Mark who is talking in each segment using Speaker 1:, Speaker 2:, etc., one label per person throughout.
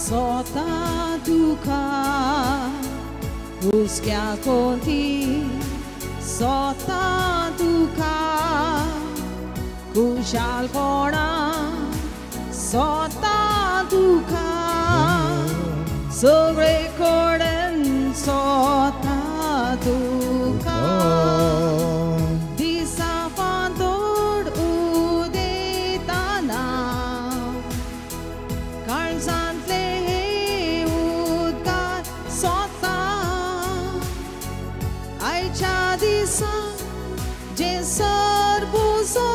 Speaker 1: सोता दुखा हुस्क्या कोंती सोता दुखा खुशालपणा सोता दुखा सगळे कडेन सोता दुखा दिसा फांतोड उदेताना काळजांतले हे उद्गार सोता आयच्या दिसा जे सर बुजो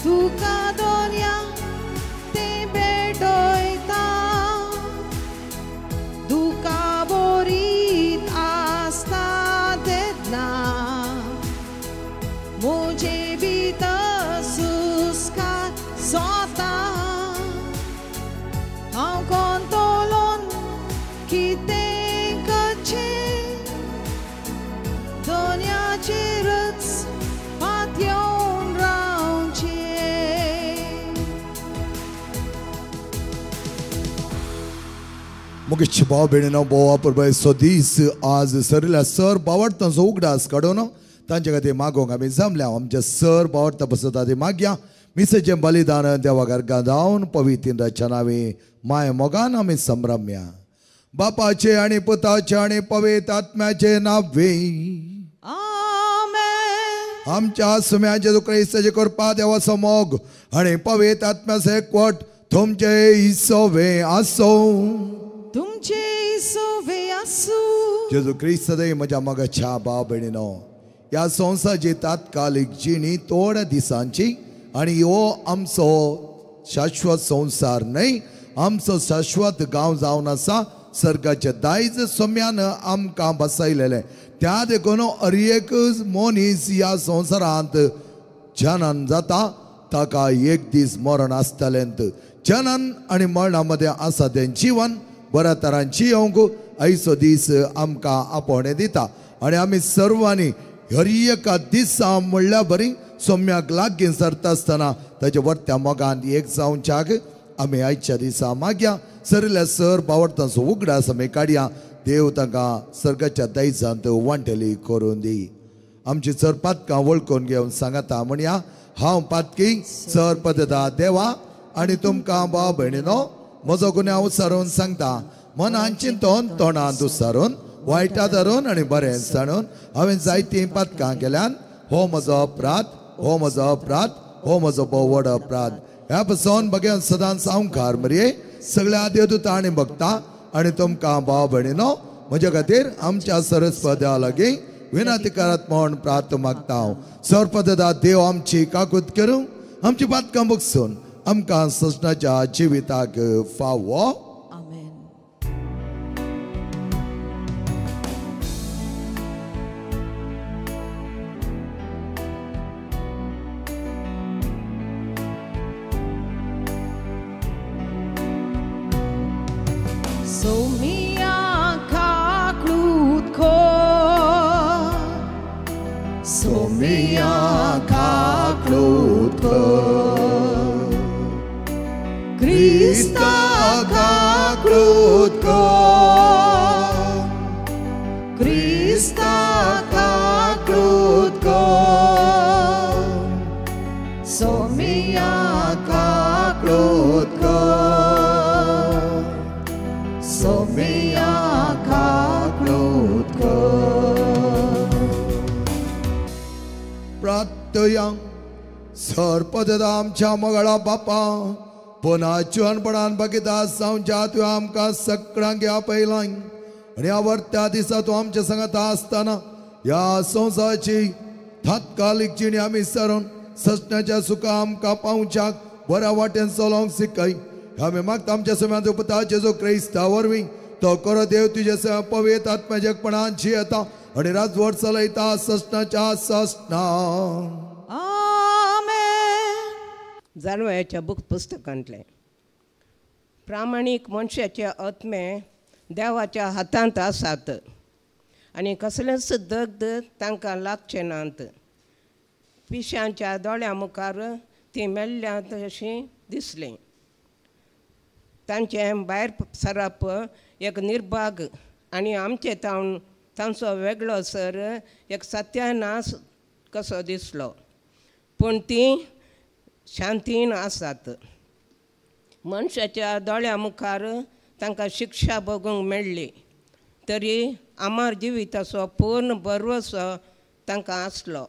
Speaker 1: तुका दोनया ते भेटयता दुखा बोरीत आसता तेन्ना म्हजे भितर सुस्कार सोता हांव कोंतलोन कितें करचें दोनयाचेरच पातयेवन रावचें.
Speaker 2: मुकेश भाव भयणीनो भोव परबायचो दीस आज सरिल्ल्या सर बावडतांचो उगडास काडून तांचे खातीर मागोवंक आमी जमल्या. आमच्या सर बावडता पसत आदी मागया मिसेचें बलिदान देवा जावन पवित्र नांवी माय मोगान आमी संभ्रम्या. बापाचे आनी पुताचे आनी पवित्र आत्म्याचे नांवे
Speaker 1: आमेन.
Speaker 2: आमच्या सुम्याचे क्रिस्ताचे कृपा देवाचो मोग आनी पवित्र आत्म्याचो एकवट तुमचे इसोवे आसो.
Speaker 1: तुमचे इसोवे आसूं.
Speaker 2: जेजू क्रिस्त म्हज्या मोगाच्या भाव भयणीनो, ह्या संवसाराची तात्कालीक जिणी थोड्या दिसांची आनी हो आमचो शाश्वत संवसार न्हय, आमचो शाश्वत गांव जावन आसा सर्गाचे दायज सोम्यान आमकां बसयलेलें. त्या देखून हर एक मनीस ह्या संवसारांत जनन जाता ताका एक दीस मरण आसतलें. जनन आनी मरणा मदें आसा तें जिवन बऱ्या तरान जियोंक आयचो दीस आमकां आपोवणें दिता आनी आमी सर्वांनी हर एका दिसा म्हणल्यार बरी सोम्याक लागीं सरता आसतना ताच्या वर्त्या मोगान एक जावच्याक आमी आयच्या दिसा मागया. सरिल्ल्या सर बावडतांचो उगडास आमी काडया. देव तांकां सर्गाच्या दायजांत वांटेली करून दी. आमची सर पातकां वळखून घेवन सांगता म्हणया, हांव पातकी सर पदता देवा आनी तुमकां भाव भयणीनो म्हजो गुन्यांव सारून सांगता. मनान चिंतून तोंडान दुसारून वायटा धरून आनी बरें जाणून हांवें जायतीं पातकां केल्यान. हो म्हजो अपराध, हो म्हजो अपराध, हो म्हजो भोव व्हड अपराध. ह्या पसून बघेन सदांच सावकार मरये सगळ्या देवदूता आनी भक्ता आनी तुमकां भाव भयणीनो म्हज्या खातीर आमच्या सरस्पद्या लागीं विनंती करात म्हूण प्रार्थ मागता हांव. सरपदा देव आमची काकूत करूं, आमची पातकां बगसून आमकां सजनाच्या जिविताक फावो.
Speaker 1: आमेन. सोमिया काकळूत कर,
Speaker 2: सोमिया काकळूत कर, क्रिस्ता काकळूत कर,
Speaker 1: क्रिस्ता काकळूत कर, सोमिया काकळूत कर, सोमिया काकळूत कर.
Speaker 2: प्रार्थया. सरपदा आमच्या मगळा बापा पुन्हा जिवनपणान बगिता जावच्या तुवें आमकां सगळ्यांक आपयलां आनी ह्या वर्त्या दिसा तूं आमच्या सांगाता आसतना ह्या संवसाराची तात्कालीक जिणी आमी सरून सजनाच्या सुखा आमकां पावच्याक बऱ्या वाटेन चलोवंक शिकय. आमी मागता आमच्या सम्यांत पुता जेजू क्रिस्ता वरवीं तो करो देव तुजे पवित्र आत्म्याच्या एकपणान जियेता आनी राजवट चलयता सजनाच्या सजना.
Speaker 1: आमेन.
Speaker 3: जानवयाच्या बुक पुस्तकांतलें प्रामाणीक मनशाचे आत्मे देवाच्या हातांत आसात आनी कसलेंच दग्ध तांकां लागचें नात. पिशांच्या दोळ्यां मुखार ती मेल्ल्यांत अशीं दिसलीं. तांचें भायर सरप एक निर्भाग आनी आमचे तावन तांचो वेगळो सर एक सत्यानाश कसो दिसलो, पूण तीं शांतीन आसात. मनशाच्या दोळ्या मुखार तांकां शिक्षा भोगूंक मेळ्ळी तरी आमार जिविताचो पूर्ण भरवसो तांकां आसलो.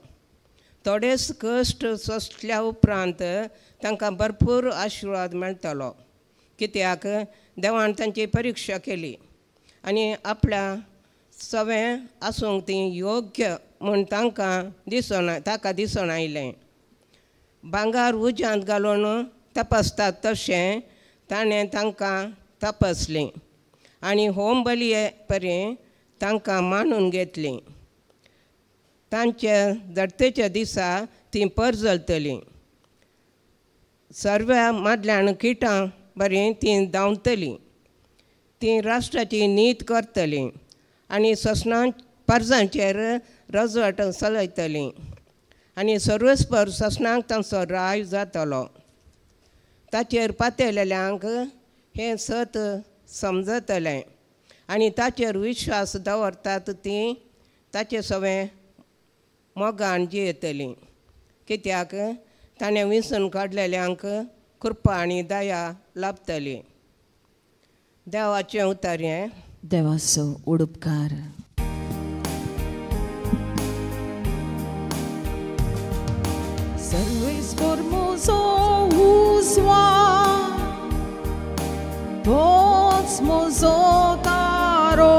Speaker 3: थोडेच कश्ट सोंसल्या उपरांत तांकां भरपूर आशिर्वाद मेळटलो, कित्याक देवान तांची परिक्षा केली आनी आपल्या सवें आसूंक ती योग्य म्हूण तांकां दिसोन ताका दिसोन आयलें. भांगर उज्यांत घालून तपासतात तशें ताणें तांकां तपासलीं आनी होम बलये परी तांकां मानून घेतलीं. तांच्या धरतेच्या दिसा तीं परजलतलीं, सर्व्या मदल्यान किटां बरीं तीं धांवतलीं, तीं राष्ट्राची नीत करतलीं आनी ससनां परजांचेर रजवट चलयतलीं आनी सर्वस्पर ससनांक तांचो राय जातलो. ताचेर पातेलेल्यांक हें सत समजतलें आनी ताचेर विश्वास दवरतात तीं ताचे सवें मोगान जियेतलीं, कित्याक ताणें विंचून काडलेल्यांक कृपा आनी दया लाभतली. देवाचें उतर हें.
Speaker 4: देवाचो उडुपकार.
Speaker 1: सर्वेस्पर म्हजो उजवाड, तोच म्हजो तारो.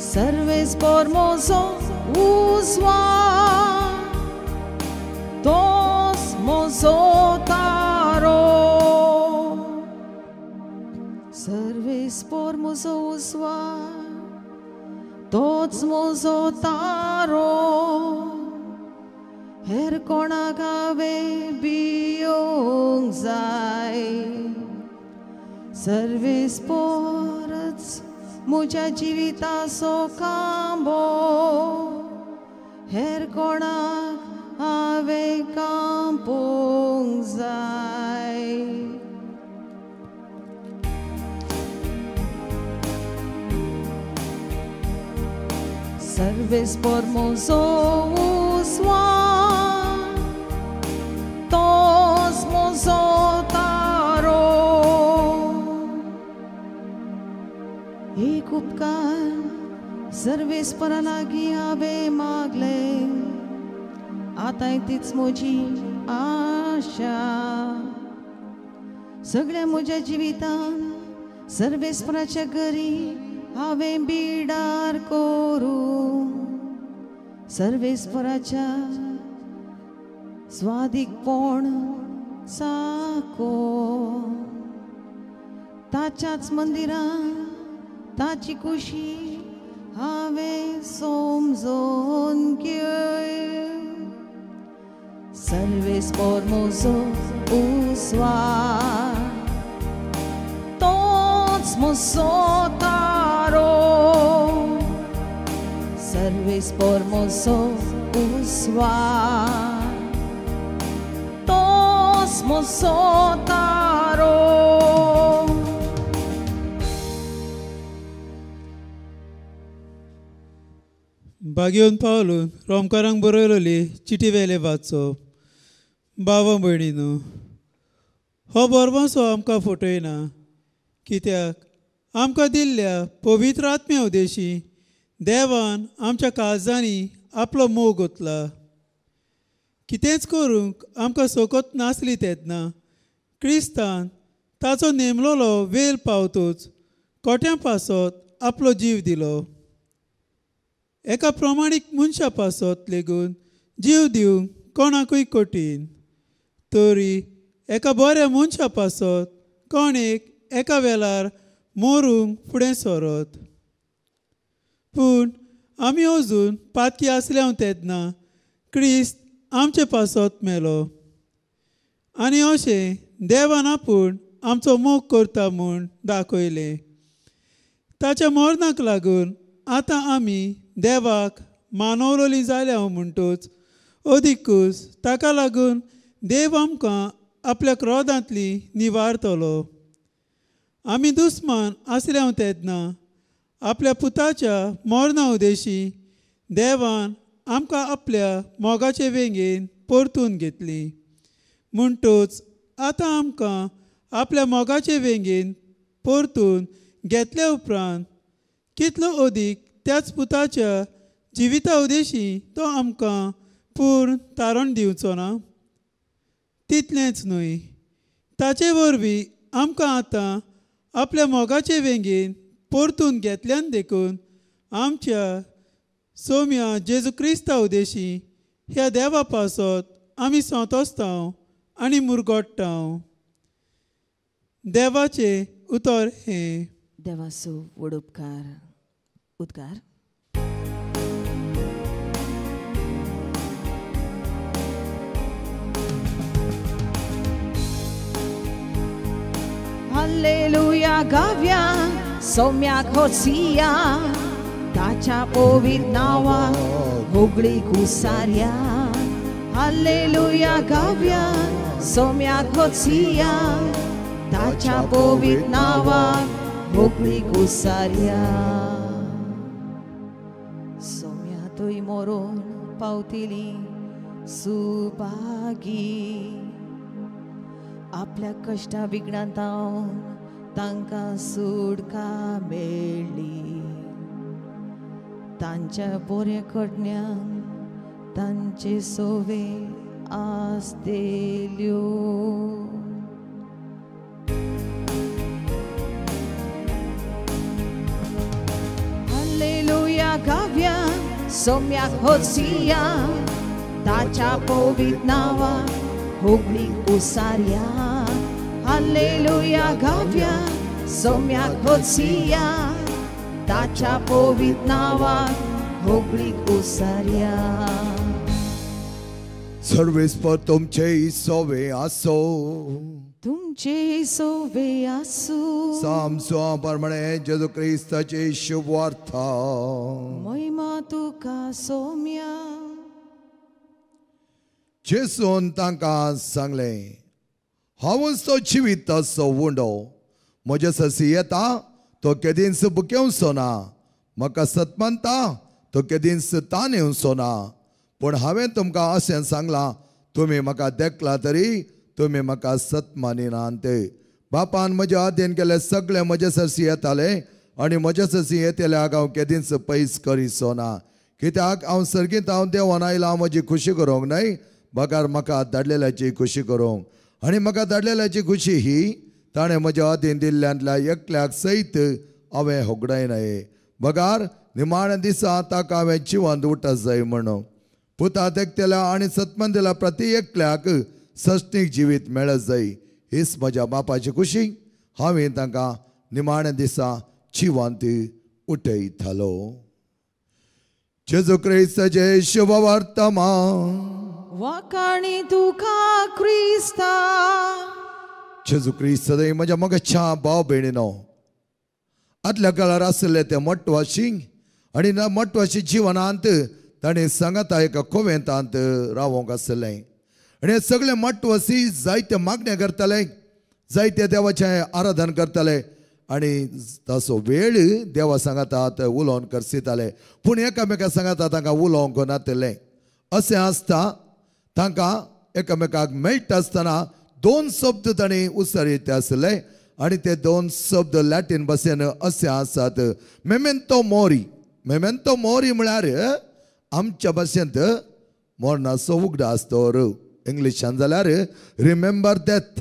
Speaker 1: सर्वेस्पर म्हजो उजवाड, तोच म्हजो तारो. सर्वेस्पर म्हजो उजवाड, तोच म्हजो तारो. हेर कोणाक हांवें भियोंक जाय. सर्वेस्परच म्हज्या जिविताचो कांबो, हेर कोणाक हांवें कांपोंक जाय. सर्वेस्पर म्हजो उजवाड, तोच म्हजो तारो. एक उपकार सर्वेस्परा लागीं हांवें मागलें, आतांय तीच म्हजी आशा. सगळ्या म्हज्या जिवितान सर्वेस्पराच्या घरी हांवें बिडार करूं, सर्वेस्पराच्या स्वादीकपण साको. ताच्याच मंदिरान ताची खुशी हांवें समजून घेय. सर्वेस्पर म्हजो उजवाड, तोच म्हजो तारो. सर्वेस्पर म्हजो उजवाड, तोच म्हजो तारो.
Speaker 5: बागेवन पावलून रोमकारांक बरयलोली चिटी वेले वाचो. बाबा भयणीनो, हो बरवांसो आमकां फटयना, कित्याक आमकां दिल्ल्या पवित्र आत्म्या उदेशी देवान आमच्या काळजांनी आपलो मोग ओतला. कितेंच करूंक आमकां सोकत नासली तेन्ना क्रिस्तान ताचो नेमलोलो वेल पावतोच कोट्यां पासत आपलो जीव दिलो. एका प्रमाणीक मनशा पासत लेगून जीव दिवंक कोणाकूय कठीण, तरी एका बऱ्या मनशा पासत कोण एक एका वेळार मरूंक फुडें सरत. पूण आमी अजून पातकी आसल्या तेन्ना क्रिस्त आमचे पासत मेलो आनी अशें देवान आपूण आमचो मोग करता म्हूण दाखयलें. ताच्या मरणाक लागून आतां आमी देवाक मानवलोली जाल्या म्हणटूच अदिकूच ताका लागून देव आमकां आपल्या क्रोधांतली निवारतलो. आमी दुस्मान आसल्या तेन्ना आपल्या पुताच्या मरणा उदेशी देवान आमकां आपल्या मोगाचे वेंगेन परतून घेतली. म्हणटूच आतां आमकां आपल्या मोगाचे वेंगेन परतून घेतल्या उपरांत कितलो अदीक त्याच पुताच्या जिविता उदेशी तो आमकां पूर्ण तारण दिवचो ना. तितलेंच न्हय, ताचे वरवीं आमकां आतां आपल्या मोगाचे वेंगेन परतून घेतल्यान देखून आमच्या सोम्या जेजू क्रिस्ता उदेशी ह्या देवा पासत आमी संतोसतांव आनी मुरगोट्टांव. देवाचें उतर हें.
Speaker 4: देवाचो व्हड उपकार. उद्गार.
Speaker 1: हालेलुया गाव्या सौम्याक होसिया, ताच्या पवित्र नांवाक होगळी कुसार्या. हालेलुया गाव्या सौम्याक होसिया, ताच्या पवित्र नांवाक होगळी कुसार्या. सौम्या तुय मरोन पावतली सुभागी, आपल्या कश्टा विघ्नांत तांकां सुटका मेळ्ळी. तांच्या बऱ्या कडल्यान तांचे सोवे आसतेल्यो. हालेलुया गाव्या सौम्याक होसिया, ताच्या पवित्र नांवाक होगळी कुसार्या. हालेलुया गाव्या सौम्याक होसिया, ताच्या पवित्र नांवाक होगळी कुसार्या.
Speaker 2: सर्वेस्पर तुमचे सोवे आसो,
Speaker 1: तुमचे सोवे आसू.
Speaker 2: सामसो प्रमाणे जेजू क्रिस्ताची शुभवार्ता.
Speaker 1: महिमा तुका सौम्या.
Speaker 2: जेसून तांकां सांगलें, हांवूच तो जिविताचो उंडो, म्हजे ससी येता तो केदींच बुकेवचो ना, म्हाका सत मानता तो केदींच ताण येवचो ना. पूण हांवें तुमकां अशें सांगलां, तुमी म्हाका देखला तरी तुमी म्हाका सत मानिनात. बापान म्हज्या अधीन केले सगळे म्हजे सरशी येताले आनी म्हजे सरशी येतल्याक हांव केदींच पयस करिचो ना. कित्याक हांव सर्गींत हांव देवान आयला म्हजी खुशी करूंक न्हय, बगर म्हाका धाडलेल्याची खुशी करूंक. आनी म्हाका धाडलेल्याची खुशी ही ताणें म्हज्या अधीन दिल्ल्यांतल्या एकल्याक सयत हांवें होगडायनाय, बगर निमाण्या दिसा ताका हांवें जिवंत उठत जाय म्हणून. पुता देखतल्या आनी सतमंदिला प्रति एकल्याक सश्टीक जिवीत मेळत जाय, हीच म्हज्या बापाची खुशी. हांवें तांकां निमाण्या दिसा जिवंत उठयतलो. जेजू क्रिस्ताचें शुभवर्तमान.
Speaker 1: वाखाणी तुका क्रिस्ता.
Speaker 2: जेजू क्रिस्त सदैव म्हज्या मोगाच्या भाव भयणीनो, आदल्या काळार आशिल्ले ते मटवाशी आनी मटवाशी जिवनांत ताणें सांगाता एका कोवेंतांत रावोंक आशिल्लें. आनी हे सगळे मटवासी जायते मागण्या करताले, जायते देवाचें आराधन करताले आनी ताचो वेळ देवा सांगातात उलोवन करसिताले. पूण एकामेका सांगाता तांकां उलोवंक नातिल्लें. अशें आसता तांकां एकामेकाक मेळटा आसतना दोन शब्द तांणी उच्चारित आसले आनी ते दोन शब्द लॅटीन भाशेन अशें आसात, मेमेंतो मोरी. मेमेंतो मोरी म्हळ्यार आमच्या भाशेंत मरणाचो उगडास दवर, इंग्लिशान जाल्यार रिमेंबर डेथ.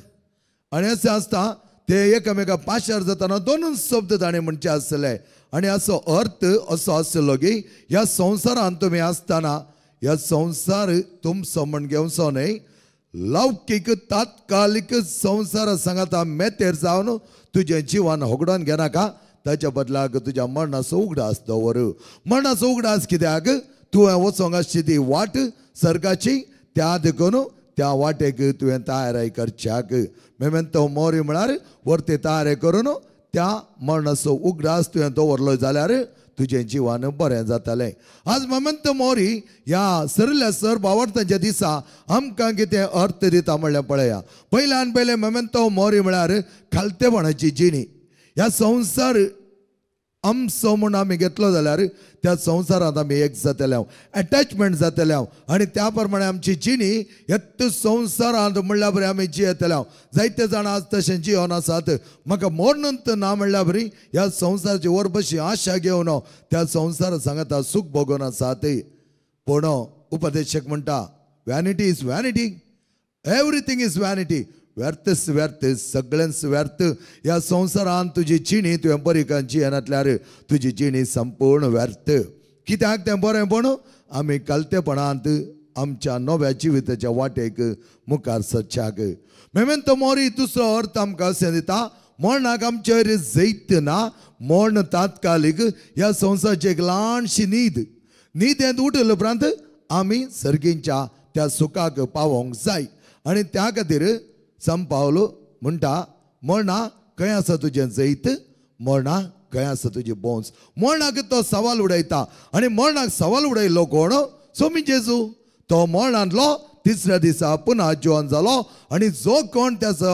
Speaker 2: आनी अशें आसता ते एकामेका पाशार जातना दोनूच शब्द ताणें म्हणचे आसले आनी हाचो अर्थ असो आसलो की ह्या संवसारांत तुमी आसतना ह्या संवसार तुमचो म्हण घेवचो न्हय, लौकीक तात्कालीक संवसारा सांगाता मेतेर जावन तुजें जिवन होगडोवन घेनाका, ताच्या बदलाक तुज्या मरणाचो उगडास दवर. मरणाचो उगडास कित्याक? तुवें वचोंक आसची ती वाट सर्गाची, त्या देखून त्या वाटेक तुवें तयारी करच्याक. मेमेंतो मोरी म्हळ्यार वरती तयारी करून त्या मरणाचो उगडास तुवें दवरलो जाल्यार तुजें जिवन बरें जातालें. आज मेमेंतो मोरी ह्या सरल्या सर बावडतांच्या दिसा आमकां कितें अर्थ दिता म्हणल्यार पळया. पयल्यान पयलें मेमेंतो मोरी म्हळ्यार खालतेपणाची जिणी. ह्या संवसार आमचो म्हूण आमी घेतलो जाल्यार त्या संवसारांत आमी एक जातले, एटॅचमेंट जातले आनी त्या प्रमाणे आमची जिणी येत संवसारांत म्हणल्या बरी आमी जियेतले. जायते जाणां आज तशें जिवन आसात, म्हाका मरणून ना म्हणल्या बरी ह्या संवसाराची वरबशी आशा घेवन त्या संवसारा सांगता सूख भोगून आसात. पूण उपदेशक म्हणटा vanity is vanity, everything is vanity, व्यर्थच व्यर्थ, सगळेंच व्यर्थ. ह्या संवसारांत तुजी जिणी तुवें बरी जियेनातल्यार तुजी जिणी संपूर्ण व्यर्थ. कित्याक तें बरें पण आमी कालतेपणांत आमच्या नव्या जिविताच्या वाटेक मुखार सरच्याक. मेमेंतो मोरी दुसरो अर्थ आमकां अशें दिता, मरणाक आमचेर जैत ना, मरण तात्कालीक ह्या संवसाराची एक ल्हानशी न्हीद, न्हिदेंत उठले उपरांत आमी सर्गींच्या त्या सुखाक पावोंक जाय. आनी त्या खातीर संपावलो म्हणटा मरणा खंय आसा तुजें जैत, मरणा खंय आसा तुजी बोंस. मरणाक तो सवाल उडयता आनी मरणाक सवाल उडयलो कोण? सोमी जेजू. तो मरणांतलो तिसऱ्या दिसा पुन्हा जिवन जालो आनी जो कोण त्याचो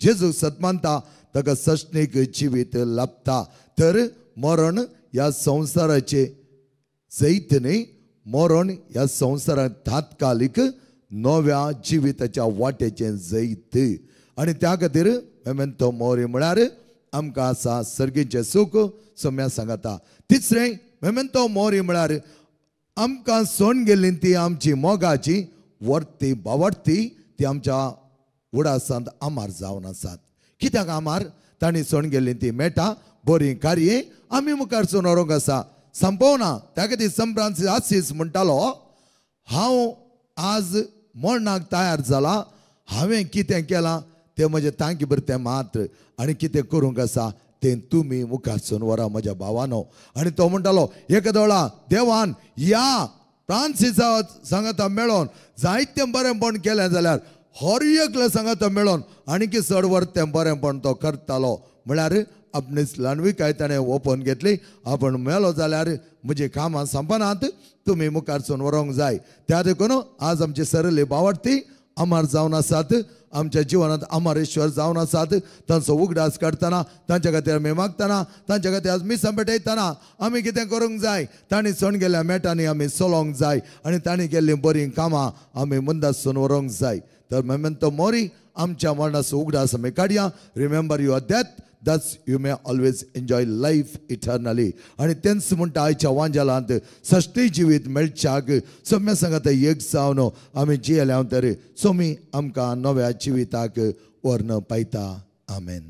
Speaker 2: जेजू सत मानता ताका सश्णीक जिवीत लाभता. तर मरण ह्या संवसाराचें जैत न्ही, मरण ह्या संवसारांत तात्कालीक नव्या जिविताच्या वाटेचें जैत. आनी त्या खातीर मेमेंतो मोरी म्हळ्यार आमकां आसा सर्गीचें सूख सोम्या सांगता. तिसरें मेमेंतो मोरी म्हळ्यार आमकां सोण गेल्ली ती आमची मोगाची वर्ती बावडती ती आमच्या उडासांत आमार जावन आसात. कित्याक आमार? तांणी सोण गेल्ली ती मेटा बरीं कार्ये आमी मुखार सोन व्हरूंक आसा, संपवना. त्या खातीर संप्रांत आसीस म्हणटालो हांव आज मरणाक तयार जाला, हांवें कितें केलां तें म्हजें तांकी बरें तें मात्र, आनी कितें करूंक आसा तें तुमी मुखार सून व्हरा म्हज्या भावानो. आनी तो म्हणटालो एका दोळा देवान ह्या फ्रांसिसा सांगाता मेळोन जायतें बरेंपण केलें जाल्यार हर एकल्या सांगाता मेळोन आनी चड वर तें बरेंपण तो करतालो. म्हळ्यार आपणेच ल्हानविकाय ताणें ओपन घेतली, आपूण मेलो जाल्यार म्हजी कामां संपनात, तुमी मुखार सून व्हरूंक जाय. त्या देखून आज आमची सरली बावडती अमर जावन आसात, आमच्या जिवनांत अमरेश्वर जावन आसात. तांचो उगडास काडटना, तांच्या खातीर आमी मागतना, तांच्या खातीर आज मिसां पेटयतना आमी कितें करूंक जाय? तांणी सोण गेल्ल्या मेटांनी आमी चलोवंक जाय आनी तांणी केल्लीं बरीं कामां आमी मुंदासून व्हरूंक जाय. तर मेमेंतो मोरी आमच्या मरणाचो उगडास आमी काडया. Remember your death, thus you may always enjoy life eternally. आनी तेंच म्हणटा आयच्या वांजालांत सश्टी जिवीत मेळच्याक सोम्या सांगात एक जावन आमी जियेल्या तर सोमी आमकां नव्या जिविताक व्हरून पायता. आमेन.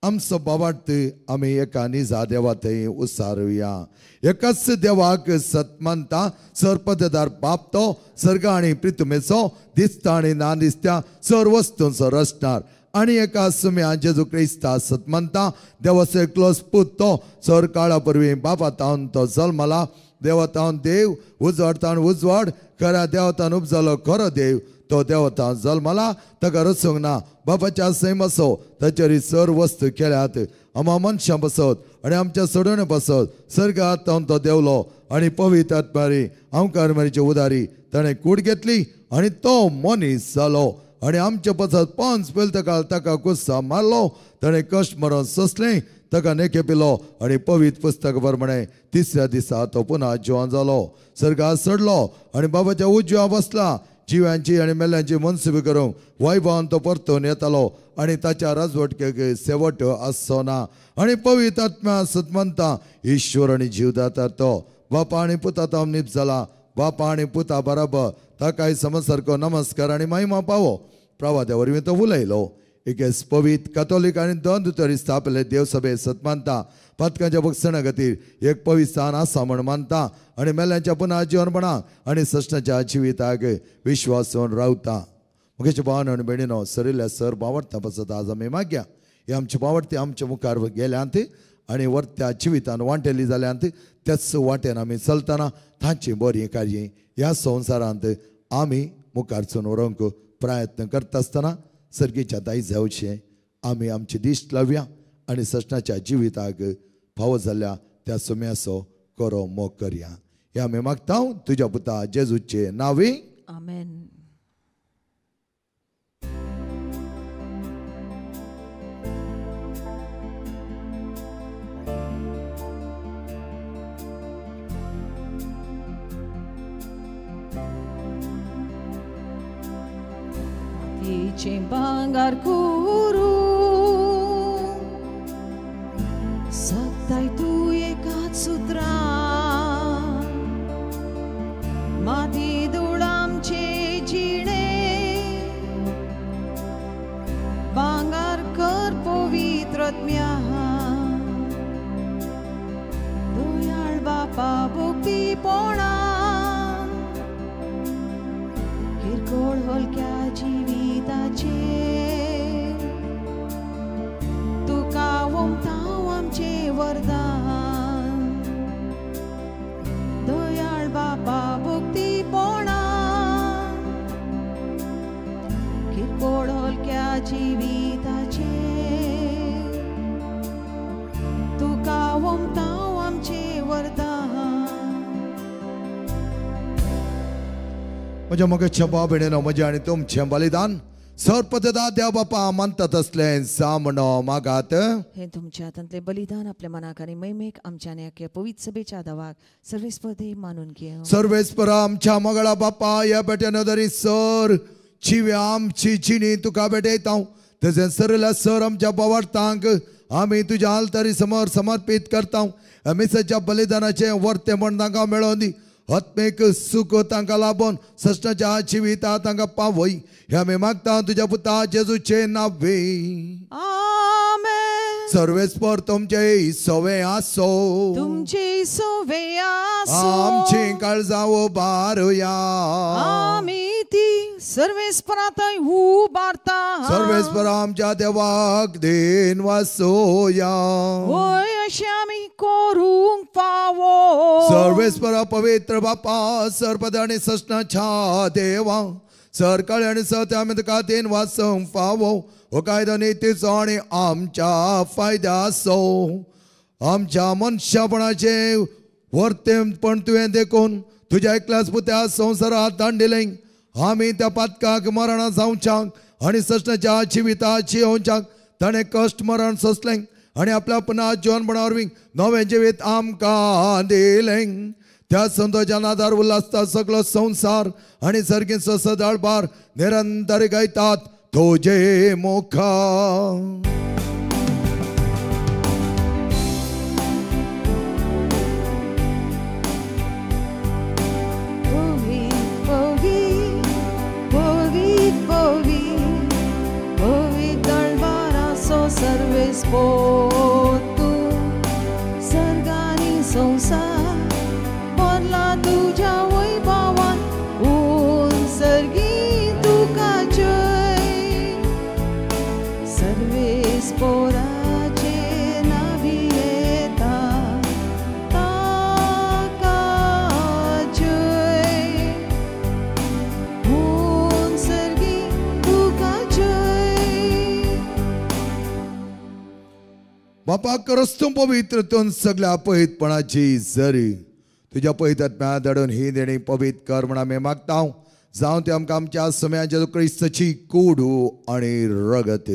Speaker 2: आमचो बाबार्थ आमी एका निजा देवा थंय उसारुया. एकाच देवाक सत मानता, सरपददार बाप तो सर्ग आनी प्रितुमेचो, दिसता आनी ना दिसत्या सर वस्तूंचो रचणार, आनी एका सुम्या जेजू क्रिस्ता सत मानता, देवाचो एकलोच पूत तो सर काळा पुर्वी बापा तावन तो जल्मला, देवतावन देव, उजवाडतावन उजवाड, खऱ्या देवतान उपजलो खरो देव, तो देवतान जल्मला, ताका रचूंक ना, बापाच्या सैम असो ताचेर सर वस्तू केल्यात, आमा मनशां बसत आनी आमच्या सोडोवणे बसत सर्गात तावन तो देवलो आनी पवित्र आत्मारी आमकार मारीची उदारी ताणें कूड घेतली आनी तो मनीस जालो आनी आमचे पसत 5 पेलतकाल ताका कुस्सा मारलो, ताणें कश्ट मरण सोंसलें, ताका नेके पिलो आनी पवित्र पुस्तक प्रमाणे तिसऱ्या दिसा तो पुन्हा जिवन जालो, सर्गात चडलो आनी बाबाच्या उजव्या बसला, जिव्यांची आनी मेल्यांची मनसुबी करूंक वैभवान तो परतून येतालो आनी ताच्या राजवटकेक शेवट आसचो ना. आनी पवित्र आत्म्या सतमंता ईश्वर आनी जीवदाता तो बापा आनी पुता तो निप जाला, बापा आनी पुता बराबर ताकाय समज सारको नमस्कार आनी महिमा पावो. प्रवाद्या वरवीं तो उलयलो. एकेच पवित्र कॅथोलीक आनी दोन दुतरी स्थापले देवसभे सतमानता, पातकांच्या बक्षणा खातीर एक पवित्र स्थान आसा म्हण मानता आनी मेल्यांच्या पुन्हा जिवनपणा आनी सश्णाच्या जिविताक विश्वास रावता. मुखेश भावन आनी भयणीनो, सरिल्ल्या सर बावडता पसत आज आमी मागया. ही आमची बावडती आमच्या मुखार गेल्यांत आनी वर्त्या जिवितान वांटेली जाल्यांत, त्याच वाटेन आमी चलतना तांची बरीं कार्यां ह्या संवसारांत आमी मुखार व्हरूंक प्रयत्न करता आसतना सर्गीच्या दायज जावचें आमी आमची दिश्ट लावया आनी सश्णाच्या जिविताक फावो जाल्या त्या सुम्याचो करो मोग करया. हे आमी मागता तुज्या पुता जेजूचे नांवी,
Speaker 4: आमेन.
Speaker 1: भांगार करू सत्ताय तूं एकाच सुत्रा माती धूळ आमचे जिणे भांगार कर पवित्रत्म्या दयाळ बापा भक्तीपणा किरकोळ हलक्या जिविताचे तुका ओंपता आमचे वरदान दयाळ बापा भक्तीपणा किरकोळ हलक्या जिविताचे तुका ओंपता आमचे वरदान.
Speaker 2: म्हज्या मोगाच्या भाव भयणीनो, म्हजें आनी तुमचें बलिदान सर्पदा देव बापा मानता तसलें जावं मागात.
Speaker 4: हे तुमच्या हातांतलें बलिदान आपल्या मनाक आनी महिमेक आमच्या आनी अख्या पवित्र सभेच्या दावाक सर्वेस्पदे मानून घेवं.
Speaker 2: सर्वेस्परा आमच्या मोगाळा बापा, ह्या बेट्यान दरी सर चिव्या आमची जिणी तुका भेटयता, तशें सरल्या सर आमच्या बोवार्थांक आमी तुज्या आल्तारी समोर समर्पीत करता. मिसाच्या बलिदानाचें वर्तें म्हण तांकां मेळोवन दी, आत्मीक सुख तांकां लाबोवन सश्टाच्या जिविता तांकां पावय. हे आमी मागता तुज्या पुता जेजूचे नांवे,
Speaker 1: आमेन.
Speaker 2: सर्वेस्पर तुमचे सवे आसो,
Speaker 1: तुमचे सवे आसो,
Speaker 2: आमची काळजां उबारुया,
Speaker 1: आमी ती सर्वेस्परांत उबारता,
Speaker 2: सर्वेस्पर आमच्या देवाक then वासोया,
Speaker 1: वय अशें आमी करूंक फावो.
Speaker 2: सर्वेस्परा पवित्र बापा, सर्पद आनी सश्टाच्या देवा, सरकाळी आनी सत्य आमी तुका then वासूंक फावो. हो कायदो नितीचो आनी आमच्या फायद्याचो, आमच्या मनशापणाचें वर्तेपण तुवें देखून तुज्या एकल्याच पुत्या संवसारांत धाडिलें. आमी त्या पातकाक मरणां जावच्याक आनी सश्टाच्या जिविताची येवच्याक ताणें कश्ट मरण सोंसलें आनी आपल्या पुना जिवनपणा वरवीं नवें जिवीत आमकां दिलें. त्या संतोषान आदार उल्हासता सगळो संवसार आनी सर्गीचो सदाळबार निरंतर गायतात तुजे मुखा.
Speaker 1: सर्वेस्पोतू सर्गानी संवसार भरला तुज्या वैभवान, ऊन सर्गी तुका जय. सर्वेस्पोराचे नावी येता ताका जय, ऊन सर्गी तुका जय.
Speaker 2: बापा करस्तूं पवित्र तूं सगळ्या पवित्रपणाची जरी तुज्या पवित्र धाडून ही देणी पवित्र कर म्हण आमी मागता. जावं ते आमकां आमच्या सम्या जेजू क्रिस्ताची कुडू आनी रगत.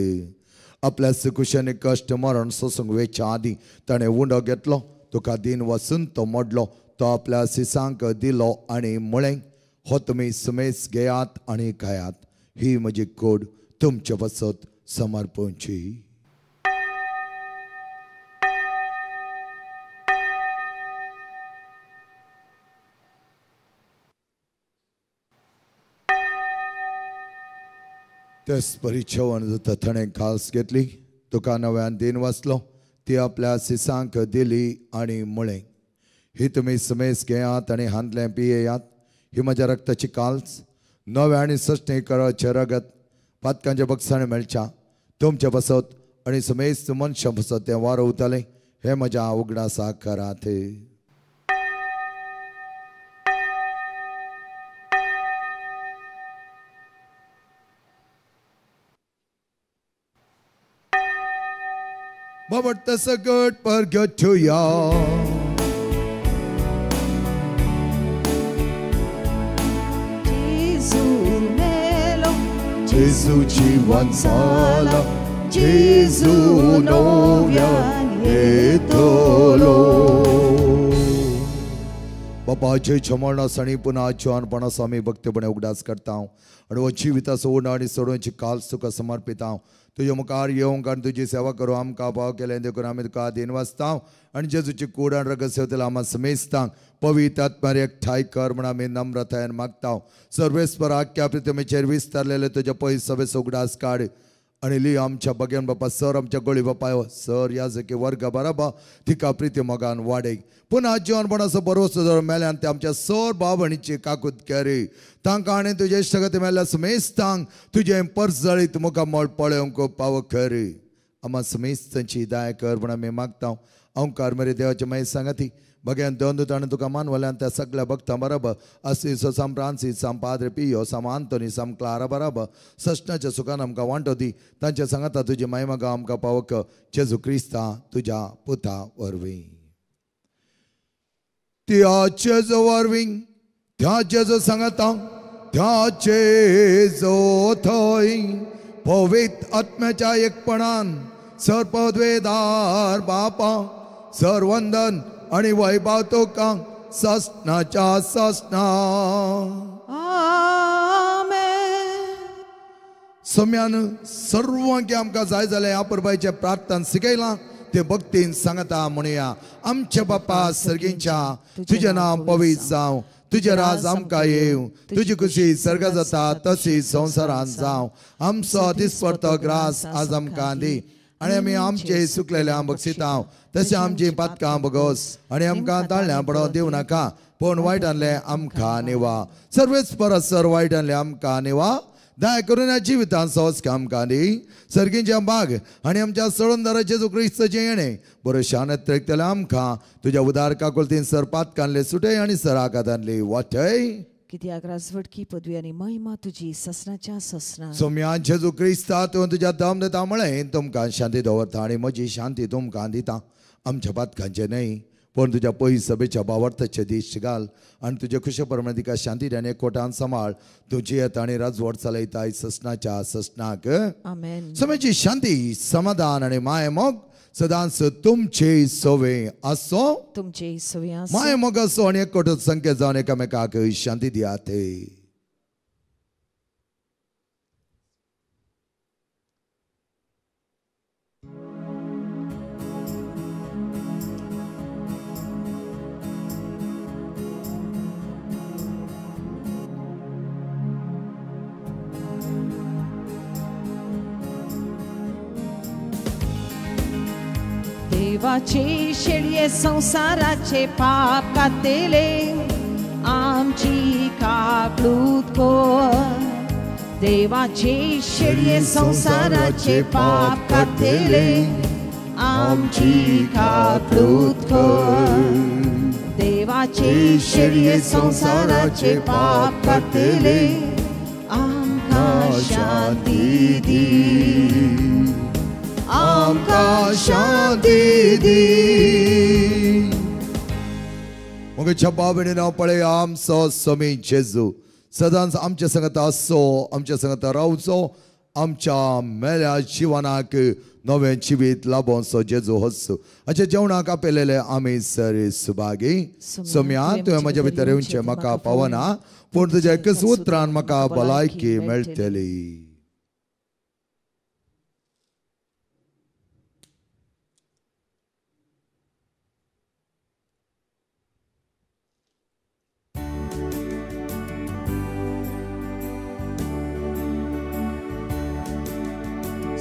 Speaker 2: आपल्या सुकुशांनी कश्ट मरण सोसूंक वेच्या आदीं ताणें उंडो घेतलो, तुका दिन वसून तो मोडलो, तो आपल्या सिसांक दिलो आनी म्हळें, हो तुमी सुमेस घेयात आनी खायात, ही म्हजी कूड तुमचे पासत समर्पणची. तेच परी जेवण जाता ताणें खास घेतली, तुका नव्यान दिन वाचलो, ती आपल्या सिसांक दिली आनी म्हळें, ही तुमी समेस घेयात आनी हांतलें पियेयात, ही म्हज्या रक्ताची काल्स, नव्या आनी सश्टी कराचें रगत, पातकांच्या बक्षाणे मेळच्या तुमचे पासत आनी समेस्त मनशां पासत तें वारवतलें. हें म्हज्या उगडासा करात. बाबट सगट परगटुया.
Speaker 1: जेजू मेलो,
Speaker 2: जेजू जिवन जाला, जेजू नव्यान येतलो. बापाचे छमळणास आनी पुन्हा जिवानपणाचो आमी भक्तीपणे उगडास करता आनी हो जिविताचो उणो आनी सोडोवची काल तुका समर्पिता. तुज्या मुखार येवंक आनी तुजी सेवा करूं आमकां पाव केलें देखून आमी तुका अधीन वाचता आनी जेजूची कूड आनी रगत सेवतले आमा समेस्तांक पवित्र आत्म्यार एकठांय कर म्हूण आमी नम्रतायेन मागता. सर्वेस्पर आख्या प्रितमेचेर विस्तारलेले तुज्या पयस सभेचो उगडास काड आनी ली आमच्या बगेन बापा सर आमच्या गोळी बापा सर याजकी वर्ग बराबर तिका प्रिती मोगान वाडय. पुन्हा जिवनपणाचो भरोसो जर मेल्यान ते आमच्या सर भाव भयणीची काकूत केरी तांकां आनी तुजे इश्टागती मेल्ल्या समेस्तांक तुजें परजळीत मुखामळ पळोवंक पावो करी. आमा समेस्तांची दया कर म्हूण आमी मागता. ओंकार मरे देवाचे मागीर सांगाती बघ्यान दोन दुतांनी तुका मानवल्यान त्या सगळ्या भक्तां बराबर असिसो साम फ्रांसीस साम पाद्रे पियो साम आंतोनी साम क्लारा बराबर सश्णाच्या सुखान आमकां वांटो दी. तांच्या सांगाता तुजी महिमा गांव आमकां पावक जेजू क्रिस्ता तुज्या पुता वरवीं. त्या जेजू वरवीं, त्या जेजू सांगाता, त्या जेजू थंय पवित्र आत्म्याच्या एकपणान सर्पद्वेदार बापा सरवंदन आणि वैभव तुका ससनाच्या ससना.
Speaker 1: आमेन.
Speaker 2: सम्यान सर्वांक आमकां जाय जाल्यार ह्या परबायचें प्रार्थना शिकयलां ते भक्तीन सांगता म्हणुया. आमच्या बापा सर्गींच्या तुजें नांव पवित्र जावं, तुजें राज आमकां येवं, तुजी खुशी सर्गा जाता तशी संवसारांत जावं. आमचो दिसपडतो ग्रास आज आमकां दी आनी आमी आमचे सुकलेले बक्षिता तशें आमची पातकां बगोस आनी आमकां ताळ्यां पडोवंक दिवं नाका पूण वायटांतलें आमकां निवा. सर्वेच परस सर वायटांतलें आमकां निवा. दया करून ह्या जिवितांत सहज आमकां दी सर्गींच्या बाग आनी आमच्या सळंदारा जेजू क्रिस्ताचें येणें बरो शानत त्रेकतलें आमकां तुज्या उदार काकुळतीन सर पातकांतले सुटय आनी सर आघातांतली वाटय.
Speaker 4: कित्याक राजवटकी पदवी आनी महिमा तुजी ससनाच्या ससना.
Speaker 2: सोम्यान जेजू क्रिस्ता तूं तुज्या दम दिता म्हळें तुमकां शांती दवरता आनी म्हजी शांती तुमकां दिता. आमच्या पातकांचें न्हय पूण तुज्या पयस सभेच्या बावर्थाचे दीस घाल आनी तुजे खुशे प्रमाणे तिका शांती आनी एकवटान सांबाळ. तुजी येता आनी राजवट चलयता ससनाच्या ससनाक.
Speaker 4: आमेन.
Speaker 2: समेची शांती समाधान आनी माय मोग सदांच तुमचे सवे आसो.
Speaker 4: तुमचे सवे आसो.
Speaker 2: माय मोग आसो आनी एकवट संकेत जावन एकामेकाक शांती दियात.
Speaker 1: देवाचे शेळये संसाराचे पाप कातले आमची काकळूत कर. देवाचे शेळये संसाराचे पाप कातले आमची काकळूत कर. देवाचे शेळये संसाराचे पाप कातले आमकां शांती दी,
Speaker 2: आमकां शांती दी. मग छब्बा पळय आमचो समी जेजू सदांच आमच्या संगत आसचो, आमच्या संगत रावचो, आमच्या मेल्या जिवनाक नवें जिवीत लाभोवचो जेजू हस. हाच्या जेवणाक आपयलेले आमी सर सुभागी. सोम्या तुवें म्हज्या भितर येवचें म्हाका पावना पूण तुज्या एकच उतरान म्हाका भलायकी मेळटली.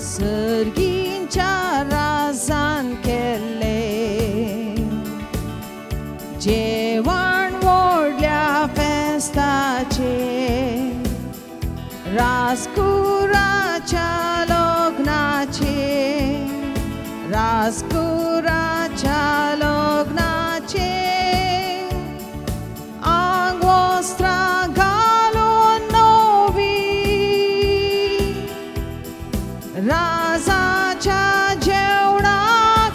Speaker 1: सर्गींच्या राजान केल्ले जेवण व्हडल्या फेस्ताचे राजकुराच्या लग्नाचे, राजकुराच्या लग्नाचे आंगवस्त्रां घालून नवी राजाच्या जेवणाक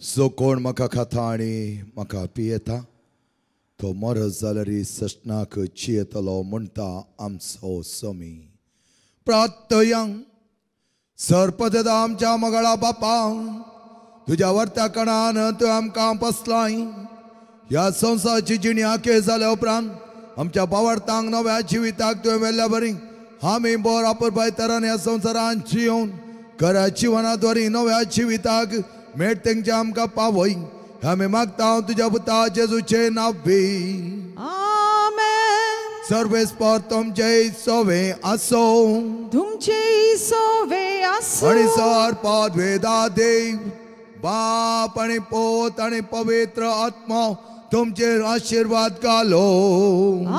Speaker 2: जो कोण म्हाका खाता आनी म्हाका पियेता तो मरत जाल्यार सस्नाक जियेतलो म्हणटा आमचो स्वामी. प्रार्थयांक सरपद आमच्या मगळा बापा, तुज्या वर्त्या कणान तूं आमकां पसलाय. ह्या संवसाराची जिणी आखे जाल्या उपरांत आमच्या बावडतांक नव्या जिविताक तुवें व्हेल्ल्या बरी आमी बोर अपुरबाय तरान ह्या संवसारान जियोवन खऱ्या जिवनाद्वारी नव्या जिविताक मेट तेंचे आमकां पावय. आमी मागता तुज्या पुता जेजूचे नांव.
Speaker 1: आमेन.
Speaker 2: सर्वेस्पर तुमचे सोवे आसो,
Speaker 1: तुमचे सोवे आसो.
Speaker 2: आनी सर पदवेदा देव बाप आनी पोत आनी पवित्र आत्मा तुमचेर आशिर्वाद घालो.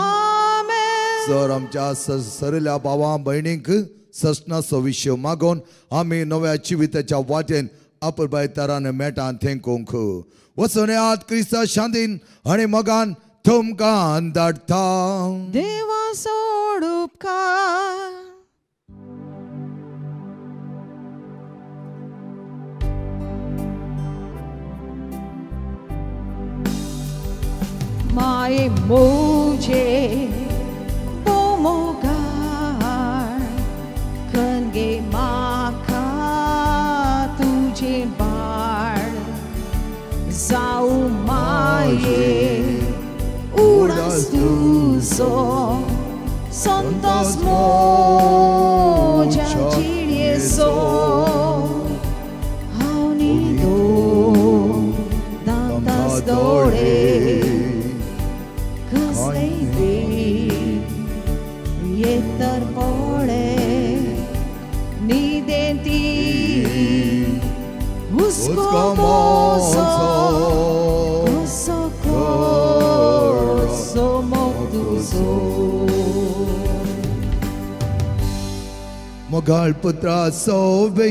Speaker 1: आमेन.
Speaker 2: सर आमच्या सरल्या भावा भयणींक ससनाचो विशय मागोवन आमी नव्या जिविताच्या वाटेन अपुरबाय तरान मेटान थेंकूंक वचून याद क्रिस्ता शांतीन आनी मोगान तुमकां धाडटा.
Speaker 1: देवा सोड उपकार. माये मोजे बोमोगार खंगे माखा तुझे बाळ जाऊ माये उडास तुजो संतोष मोज्या जिणेचो. हांव न्हिदो दांतास दोळे कसलेय येतर पडे न्हिदेंती हुस्को मोजो कसो कसो मोग तुजो.
Speaker 2: मोगाळ पुत्रा सोवे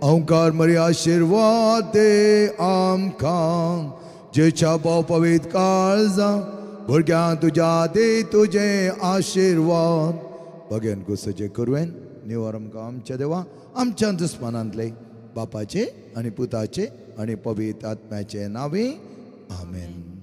Speaker 2: ओंकार मरी आशिर्वाद दे आमकां जेच्या भाव पवित्र काळजा भुरग्यांक तुज्या दे तुजे आशिर्वाद. बगेन गुसचे करुवेन निवर आमकां आमच्या देवा आमच्या दुस्मानांतले बापाचे आनी पुताचे आनी पवित्र आत्म्याचे नांवे. आमेन.